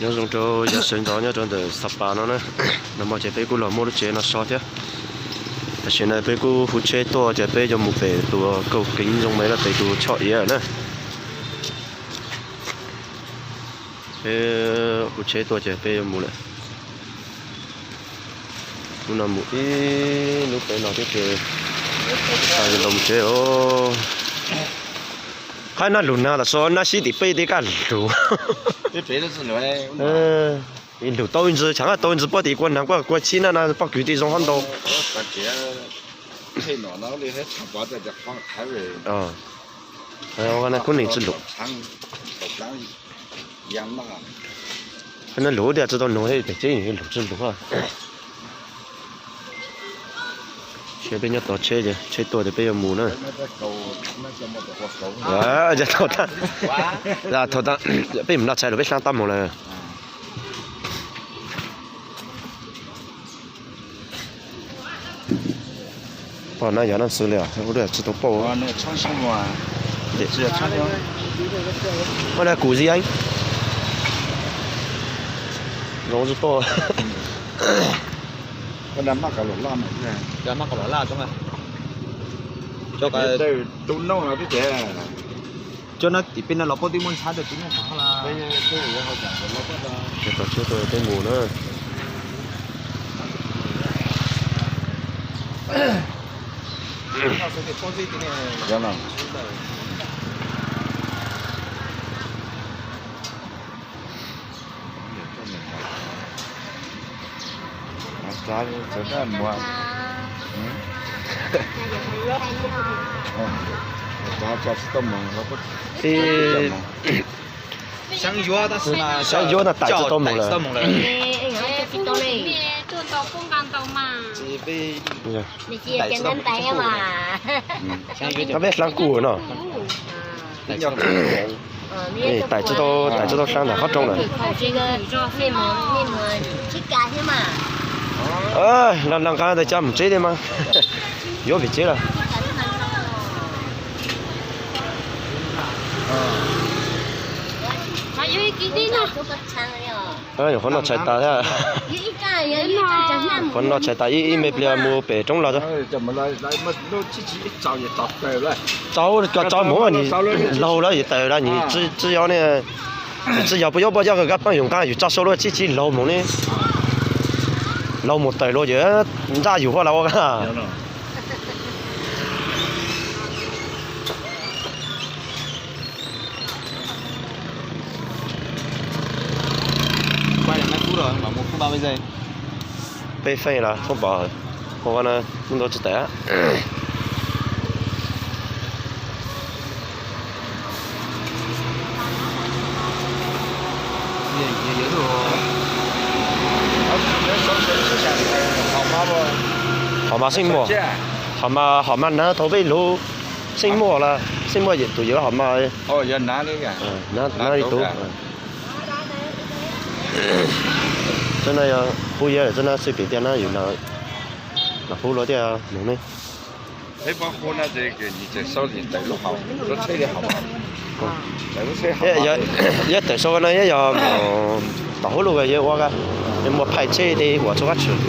Nyob zoo rau yav sawv ntxov nyob rau ntawm Xab Pas no na. Nag hmo ces peb kuj los muaj lub tsev no so thiab. Tam sim no peb kuj hu tsheb tuaj ces peb yuav mus pem tus kaum kev zoo me no pem tus choj iav na. Peb hu tsheb tuaj ces peb yuav mus lawm. Hnub no mus ib hnub peb no thiab ces tsis tau los mus tsev os. Qhab nab lug nag los so nab sib tim peb tej kaj lug. Lug tau ntsis tshav tau ntsis pob tim kua nag kua kua txhib na na poj kwv tij zoo hab ntau. Kuv neeg tsi lug. Qhab nab lug tiag tsi tau nug pem tsev lug tsi lug. Sia peb nyob tog tsheb, tsheb tuaj ces peb yuav mus na. Peb mus noj tshais lawm peb hlab tab moog lawm. Pom na yog nab xwb li, ua tsi tau paub. Ua na kuv zib zoo tsi paub. Cov no tim peb no los puab twb muaj ntxhab rau tim no. Tsheb tuaj peb mus na. Xyab yuav no tais tsi tau mus lawm. Koj peb hlab kuj no. Tais tsi tau, tais tsi tau hlab ntawm qhov rooj lawm. Los nqa tais tsa mus tsev thiab mas. Yuav pem tsev lawm. Qhov noj tshais tas thiab. Qhov noj tshais tas ib, ib me pliag mus pem roob los. Tsaus, cov tsaus mus nis laug lawm yus tawm lawm nis tsi yog ne. Tsi yog puas yuav, puas yog koj paab yus nqa yus tsa sau lub tsi tsi laug mus ne. Laug mus tawm luag ces ntsaj yus huaj lawm ua. Peb feej los thoob pom, ua ntau tsis tawm. Hom mas xeej muaj, hom mas, hom mas nag thaum peb lug xeej muaj lawm, xeej muaj tus yawg hom mas, nag ib tug. Txawm no yog pub yawg txawm no xwb pem tiag na yus na, los pub luag tiag mus ne. Yog tawm sau no yog tom hub lug yog ua, yog muaj phaij tsheb tej huam txhua qab tshwm.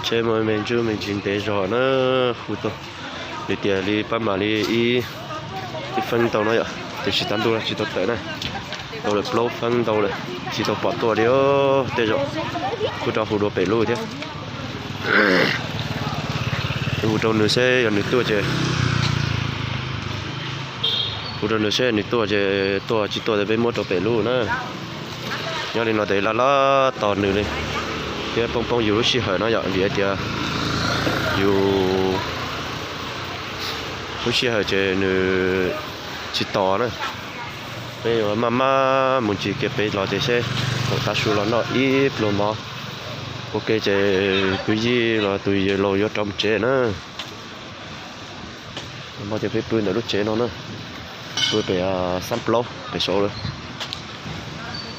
Tsheb muaj me ntsuj me ntsis ntev zog na, hu tau. Nws tias li pab mam li ib, ib feeb ntau no yom, tiam sis tag ntuj tsis tau tawm na. Tau lawm plaub feeb ntau lawm tsis tau pom tuaj li, tej zaum kuj rov hu dua pem lub thiab. Hu rau nws seb yog nws tuaj ces, hu rau nws seb nws tuaj ces tuaj, tsis tuaj ces peb muab rau pem lub na. Nyob li no tes laj laj tos nws li, thiab poob poob yus lub sij hawm no yom, vim hais tias yus lub sij hawm ces nws tsis tos na. Peb yuav maj maj mus ntsis kiag pem los ces seb, thaum tav su los noj ib pluag mov, Ok, ces kwv Yij los tus yawg laus yuav rov mus tsev na. Ces peb pw ntawm lub tsev no na, pw pem xab plaub pem saud lawm.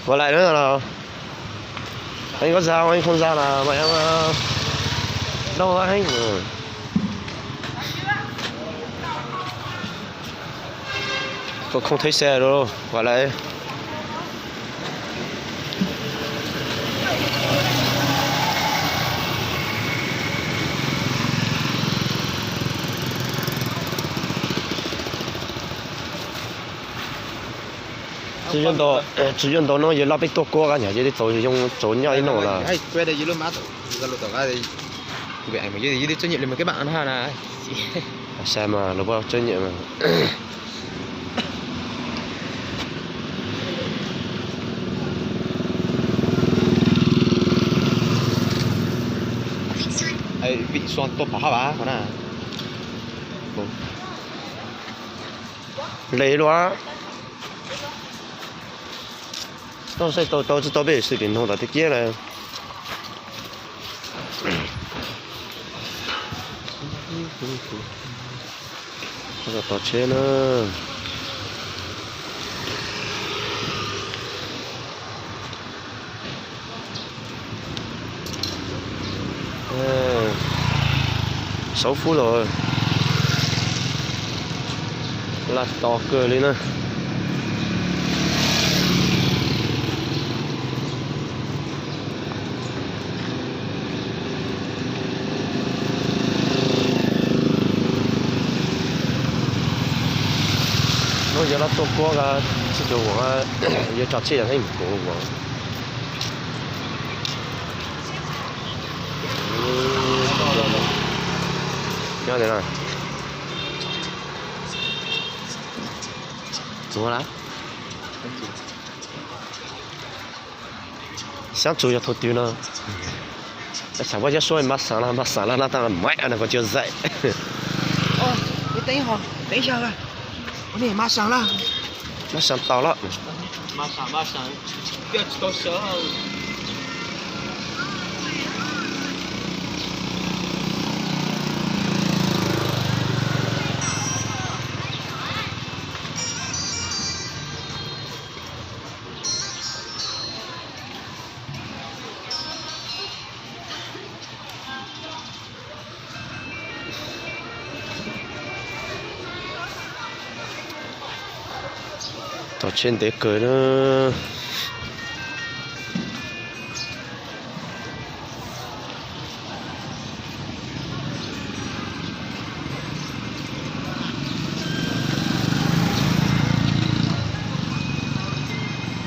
Ua lais na, anh có ra không, anh không ra là bọn em đâu hết. Không thấy xe đâu, ua lais. Tsis yuav ntau no yog loj peb tuaj kuab qa nyom ces txaus zoo txaus nyob ib noo lawm. Sai mas lawv pab tseeb nyiam mas. Vim Xuas tuaj pom hab vas qhov na. Le luaj. Toj saib tau tau tsis tau peb xwm pem noog tom tej kiab lawm. Tos tsheb na. Sáu phút rồi. Laj tos kawg li na. Hnub yog loj tuaj kuab sib cuag uas yuav tso tsheb yog heeb mus kuv uas. Nyob ntawm no. Tsuav lawm. Xyab txug yog thaum twg no. Xav muab xyab suab mas xav los mas xav los no tas mas no kuv tsis zais. Mas xav tau los. Tau tsheb ntev kawg na.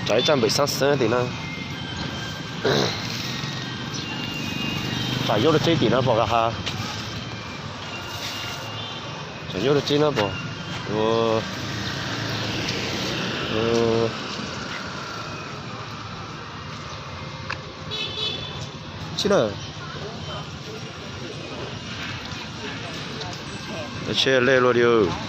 Tsam ib tsaj npawm xaab xeeb tim no. Tsam yuav lub tsheb tim no pom ka ha. Tsam yuav lub tsheb no pom. Tsheb na. Tsheb lej luaj li.